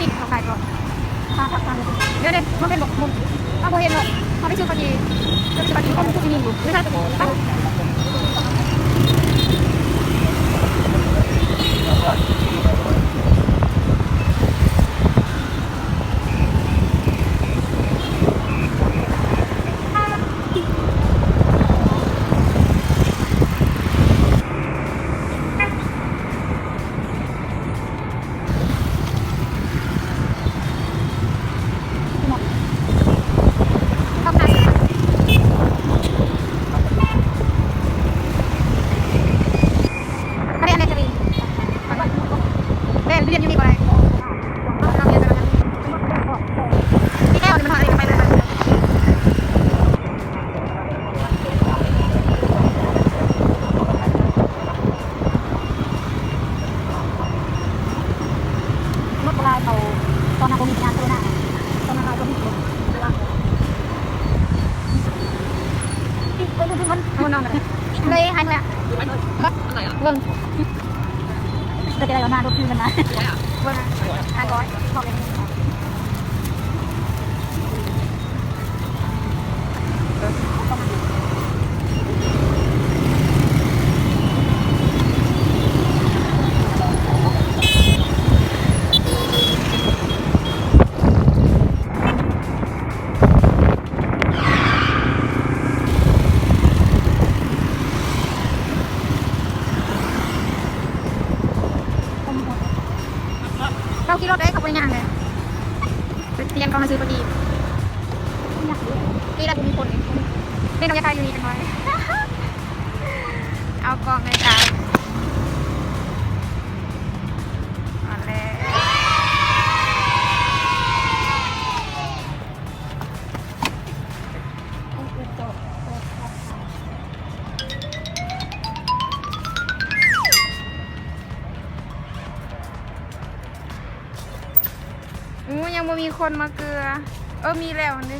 ນີ້ເຂົາຂາຍກ່ອນ ເອົາເດ້ ບໍ່ເຫັນບໍ່ ເຮົາໄປຊື້ເຂົ້າຈີ່ ເຮົາໄປຊື້ເຂົ້າຈີ່ ຄົນຄືຊິມີຢູ່ ໄປ. ລົດບໍ່ຫຼາຍ ເຂົາຕອນນັ້ນບໍ່ມີສັນຍານໂທລະນະ ຕອນນັ້ນເຮົາບໍ່ມີລົດ ເອີ ເບິ່ງ ເບິ່ງ ເບິ່ງ ເບິ່ງ ເບິ່ງ ເບິ່ງ ເບິ່ງ. ເຂົາຂີ່ລົດເດ້ ເຂົາບໍ່ໄດ້ຍ່າງເດ້ ໄປຕຽນເຂົາມາຊື້ເຂົ້າຈີ່ ທີ່ລະບໍ່ມີຄົນ ເປັນກຳລັງໃຈຢູ່ນີ້ຈັກໜ້ອຍ ເອົາກ້ອງໃນກາຍ ມາແລ້ວ. ໂອ້ ຍັງບໍ່ມີຄົນມາເກືອ ເອີ ມີແລ້ວຫັ້ນເດ້.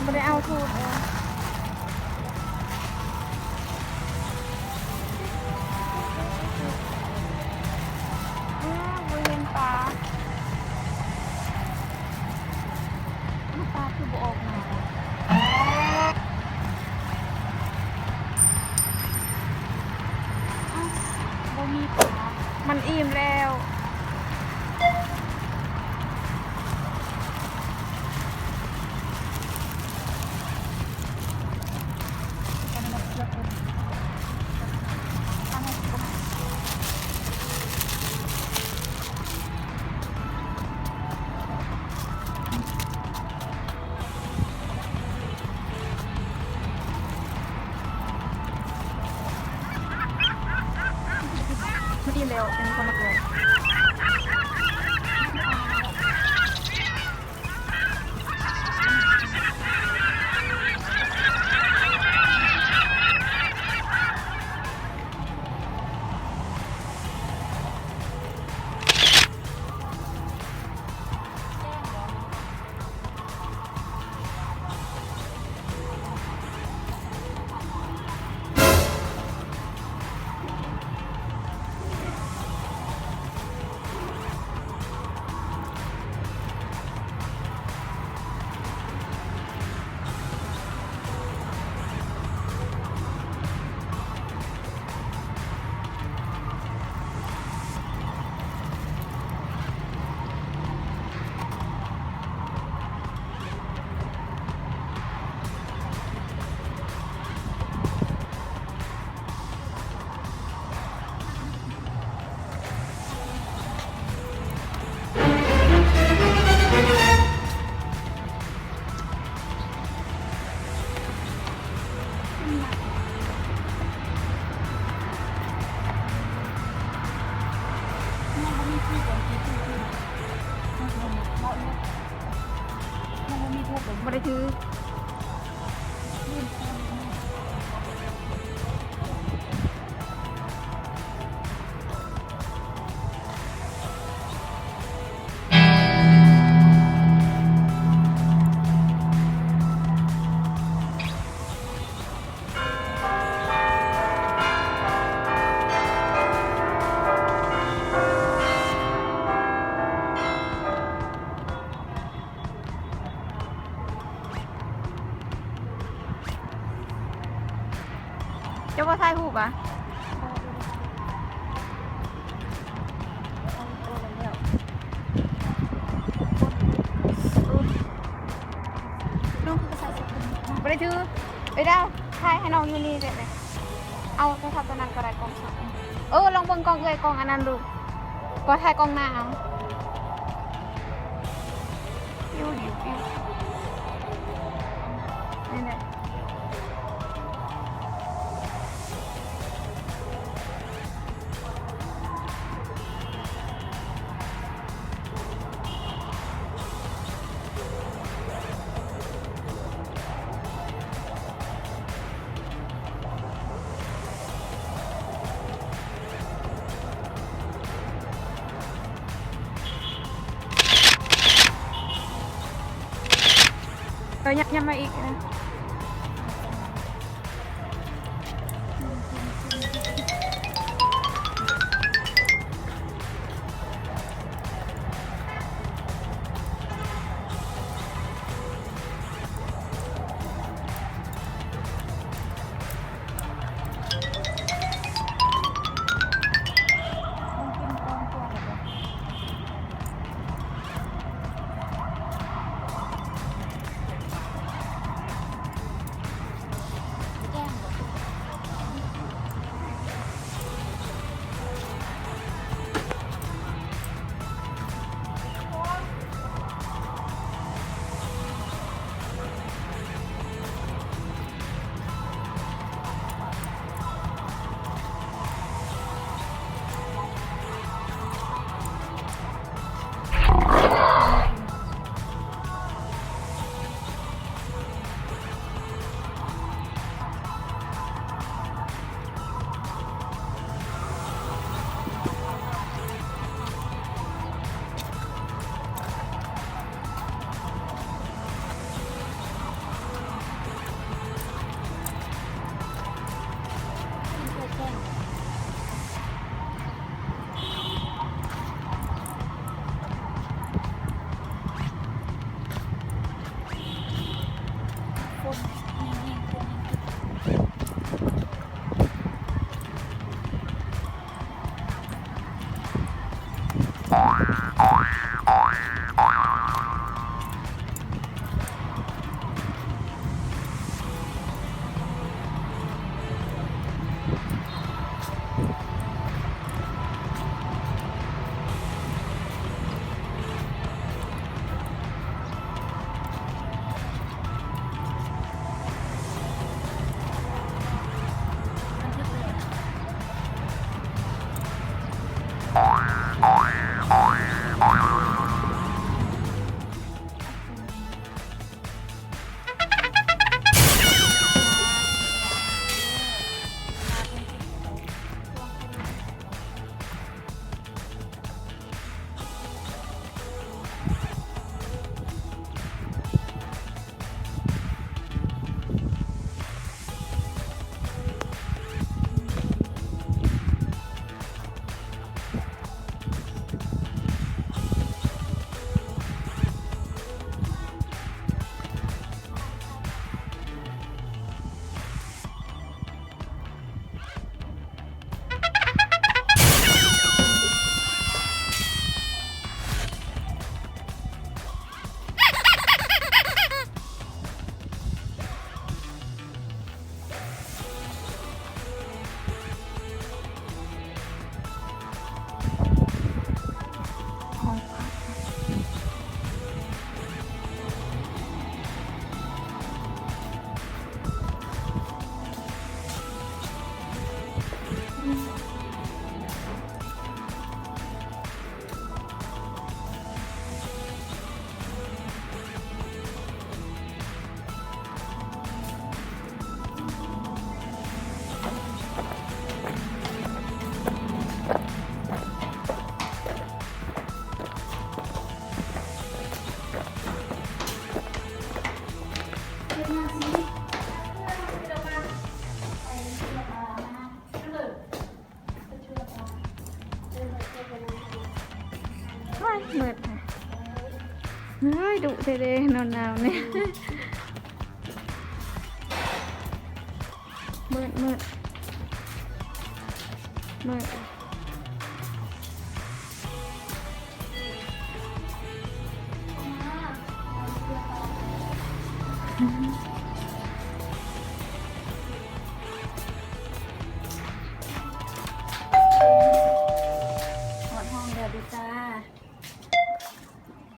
ບໍ່ໄດ້ເອົາທູດ ເອີ ອ້າວ ບໍ່ເຫັນປາ ອ້າວ ປາຄືບໍ່ອອກມາ ອ້າວ ບໍ່ມີປາ ມັນອີ່ມແລ້ວ. ພໍດີແລ້ວ ຍັງມີຄົນມາກວນ. ເ ບໍ່ໄດ້ຖື. ເຈົ້າບໍ່ຖ່າຍຮູບຫວາ? ບໍ່ໄດ້ຖື. ເອີຍ ດາວ ຖ່າຍໃຫ້ນ້ອງຢູ່ນີ້ເດ້. ເອົາໂທລະສັບຕົວນັ້ນກໍໄດ້ ກ້ອງສອງ. ເອີ ລອງເບິ່ງກ້ອງເອື້ອຍ ກ້ອງອັນນັ້ນດູ. ກໍຖ່າຍກ້ອງໜ້າເອົາ. ປິວ ປິວ ປິວ. ນີ້ແຫຼະ. ເອີ ຍັບ ຍັບມາອີກນະ. ເ ມືດ ເຮີ້ຍ ດຸແທ້ເດ້ ໜາວໆນີ້ ມືດ ມືດ ມືດ.